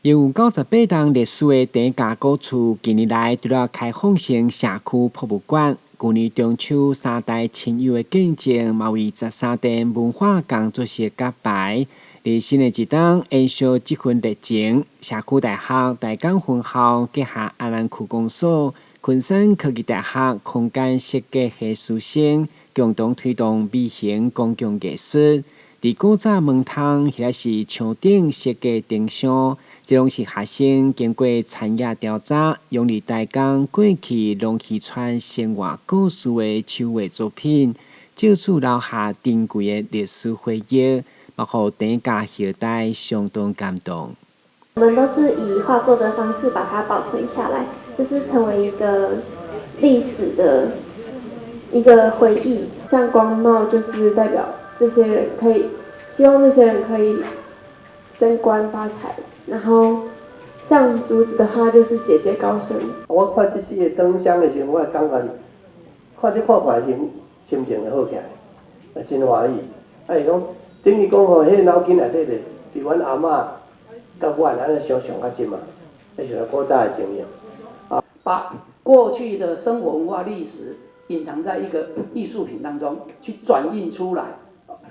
有98冬歷史的陳家古厝，近年來除了開放成社區博物館，舊年中秋三代親友的見證，嘛為13殿文化工作室揭牌。佇新的一冬延續這份熱情，社區大學台江分校結合阿南區公所、昆山科技大學空間設計系師生，共同推動微型公共藝術。佇古早門窗或者是牆頂設計燈箱，這攏是學生經過田野調查，融入台江過去農漁村生活故事的手畫作品，藉此留下珍貴的歷史回憶，嘛予陳家後代相當感動。我們都是以畫作的方式把它保存下來，就是成為一個歷史的一個回憶。像官帽就是代表這些人可以，希望這些人可以升官發財。然後像竹子的話，就是節節高升。我看這四個燈箱的時候，我感覺看這看看時，心情會好起來，真歡喜。啊，是講等於講吼，彼個腦筋內底就對阮阿嬤佮阮按呢相像較近嘛，彼是古早的經驗。啊，把過去的生活文化歷史隱藏在一個藝術品當中，去轉印出來，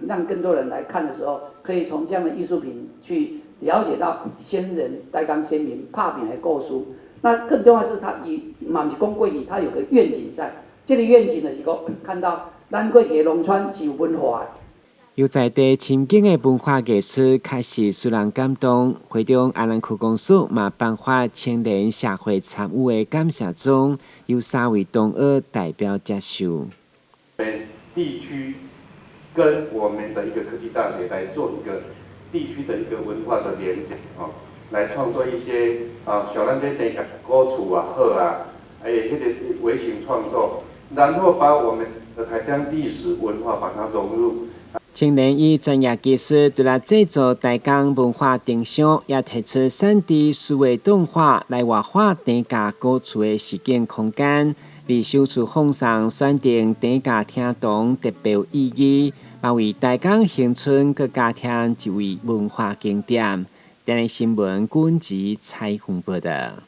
讓更多人來看的時候，可以從這樣的藝術品去了解到先人台江先民拍拚的故事。那更重要的是，他以嘛毋是講過去，他有個願景在。這個願景就是講，看到咱過去的農村是有文化的。有在地情景的文化藝術，確實使人感動。會中阿南區公所嘛頒發青年社會參與的感謝狀，由三位同學代表接受。地區跟我們的一個科技大學來做一個地區的一個文化的連結，哦，來創作一些啊，像咱這陳家古厝也好啊，彼個微型創作，然後把我們的台江歷史文化把它融入。青年以專業技術除了製作台江文化燈箱，也提出3D 數位動畫來活化陳家古厝的實景空間。佇首次放送選定陳家廳堂特別意義，嘛為台江鄉村閣加添一位文化景點。電視新聞滾子採訪報道。